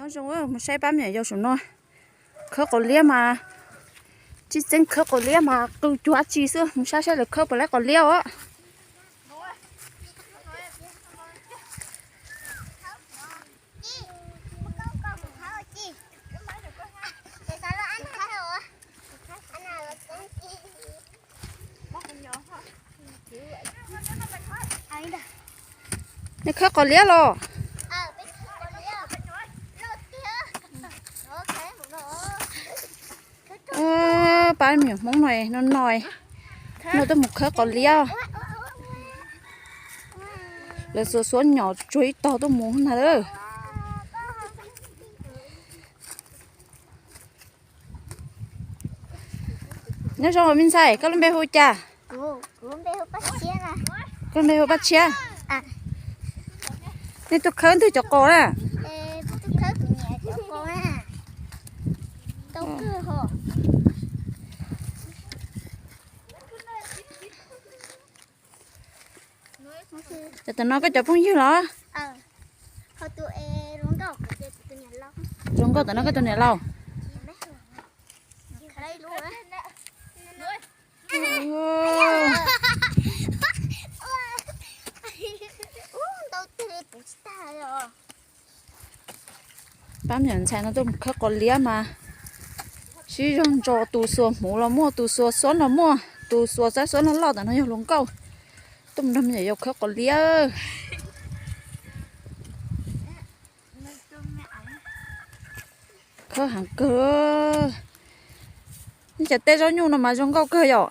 Nyob zoo, mus saib pab me nyuam yaus saum no khawb qos liab mas, tsis txeeb khawb qos liab mas qw cuag dab tsi xwb, mus saib saib lawv khawb puas laib qos liab os. Nej khawb qos liab los? Pab me nyuam Hmoob no, no no, no tuaj mus khawb qos liab. Lawv xuas xuab nyom tsuag ib tog tuaj mus na lawm. Nyob zoo me ntxhais, koj lub npe hu cas? Koj lub npe hu Paj Tshiab. Nej tuaj khawb twg cov qos na? Cov tom no koj cov phooj ywg los? Zoo nkauj tom no koj tus niam laus. Pab me nyuam ntxhais no tuaj mus khawb qos liab mas sib zog ntso, tus xuas hmuv los muaj, tus xuas xob los muaj, tus xuas xab xob loj loj tom no yog hluas nkauj. Tuaj mus nrog me nyuam yaus khawb qos liab. Khawb heev kawg. Nej cov teb zaub nyuj no mas zoo nkauj kawg yom.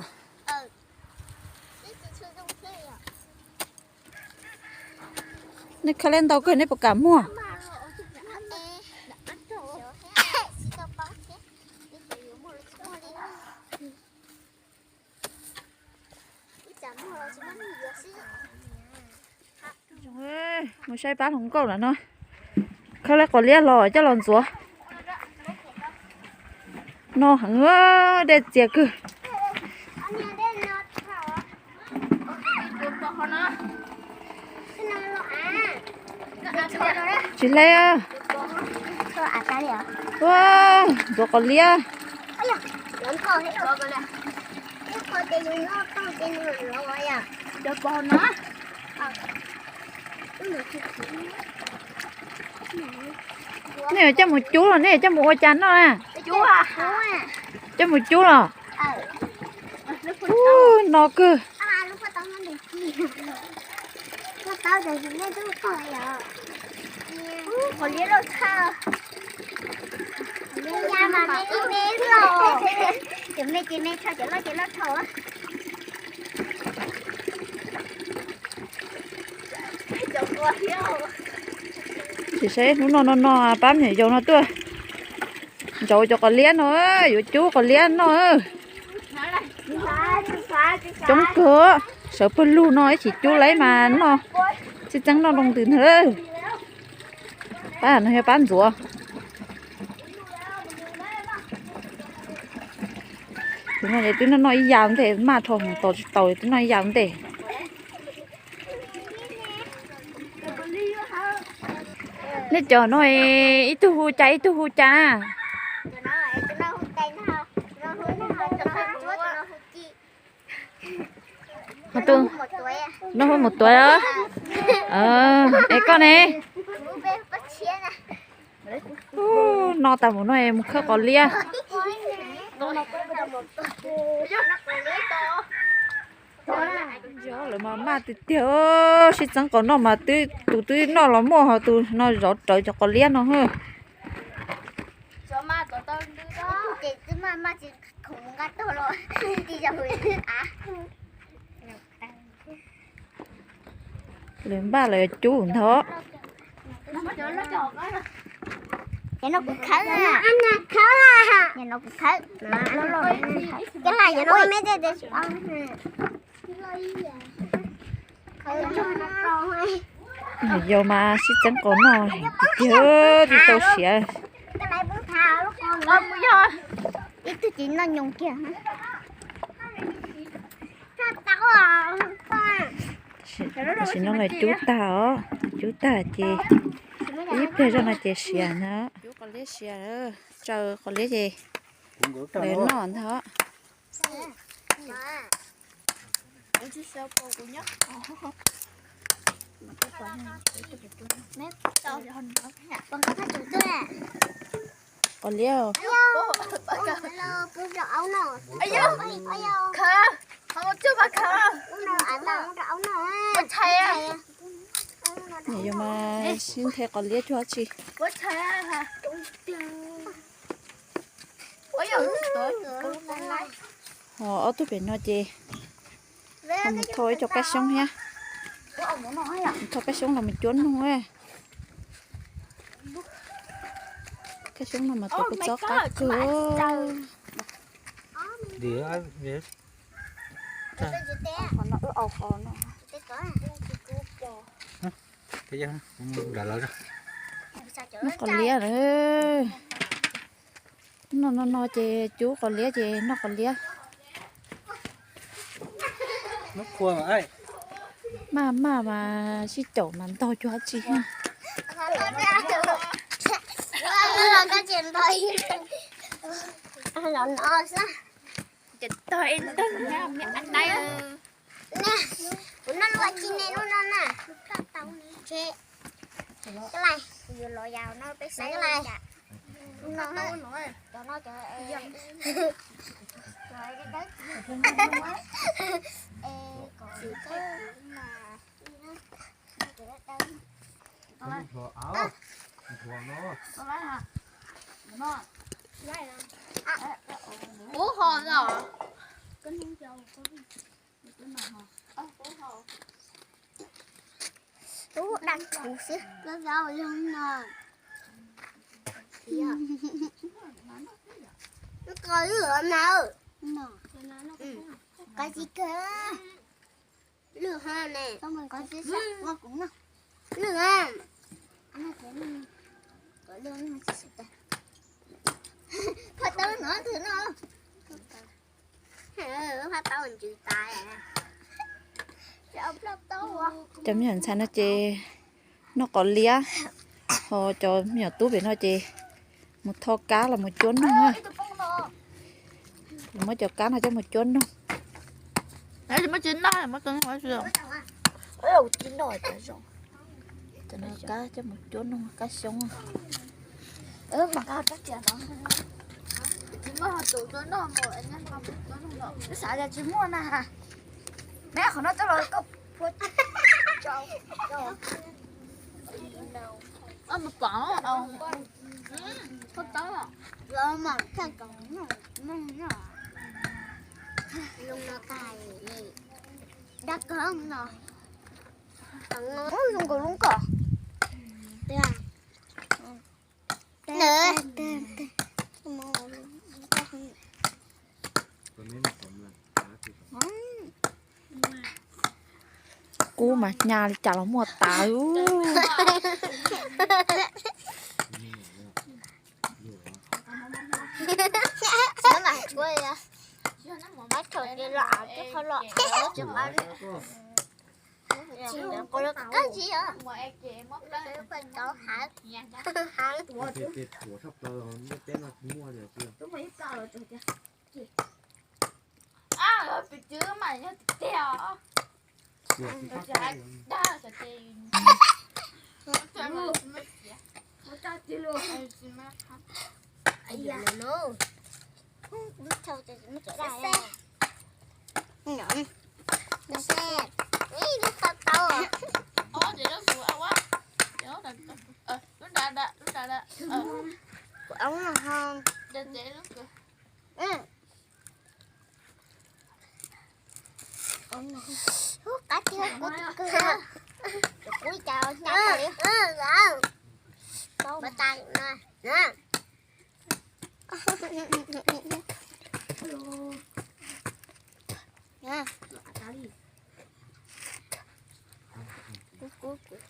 Nej khawb liab ntau kawg, nej puas kam muag? Mus saib pab hluas nkauj lawm no, khawb lawv qos liab los coj los ntxuav. No heev, dej txias kawg. Tsis hle. Ua, ntxuav qos liab. Nej yuav coj mus cub los nej yuav coj mus ua cas noj na? Coj mus cub los? Ub, no kawg. Sim saib hnub no no no pab me nyuam yaus no tuaj ntsauv cov qos liab no, yuav cub qos liab noj. Coob kawg, sawv pawg lug no ib chim cub lawm mas noj, tsis txeeb noj loo ntws ntag. Pab no yog pab ntxuav. Tus no ces twb noj noj ib yam ntej, maj dhau mus tos tsis tau, twb noj ib yam ntej. Nej cov no ib tug hu cas ib tug hu cas na? No hu Mus Tuav. Es koj ne? No tas mus no mus khawb qos liab. Lawv mas maj tiag tiag, sib txeeb qos noj mas twb tus twb noj los muaj, ho tus no zov rawv cov qos liab no. Lawv npaj lawv cub ntag. Yog mas sib txeeb qos noj heev tiag tiag, tsis tau siav. Ib tug ces noj nyoos kiag. Tam sim no lawv cub tag os, cub tag ces ib pliag zoj no ces siav na. Qos liab siav, tsaws qos liab ces lawv noj ntag. Qos liab. Nws yuav mas sib nthe qos liab cuag tsi. Ho ob tug pem no ces ho mus thauj ib co kab xyoob thiab. Mus thauj kab xyoob los mus cuab noog. Kab xyoob no mas tau kua txob qab kawg. Noj qos liab na. Noj no no ces cub qos liab ces noj qos liab. Maj maj mas sib caum mas ntog cuag dab tsi. Kuv noj lua tsis ne lub no na. Kuv yuav los yau no peb saib laj. Cov no cov, cov dawb dawb, es kom tsis mas cov dawb dawb. Ub ho no. Ub, daj kuv xwb. Qos lwj na. Qos tsis kawg. Lwj ho ne. Qos tsis sab. Lwj a. Phaj taub no twg no. Phaj taub ntsws tas. Cov me nyuam ntxhais no ces noj qos liab, ho cov me nyuam tub pem no ces mus thauj kab los mus cuab noog na. Muab cov kab no coj mus cuab noog. Cov no kab coj mus cuab noog, kab xyoob. Xav tias tsis muaj na. Neb qhov no coj los koj phua. Lub no tas li. Dag kawg no. Zoo nkaus lub ko. Kub mas hnyav li cas los muaj tas. Qab tiag, kuv tus kawg. Kuv cas hnyav li. Tau mas tas no. Kuv, kuv, kuv.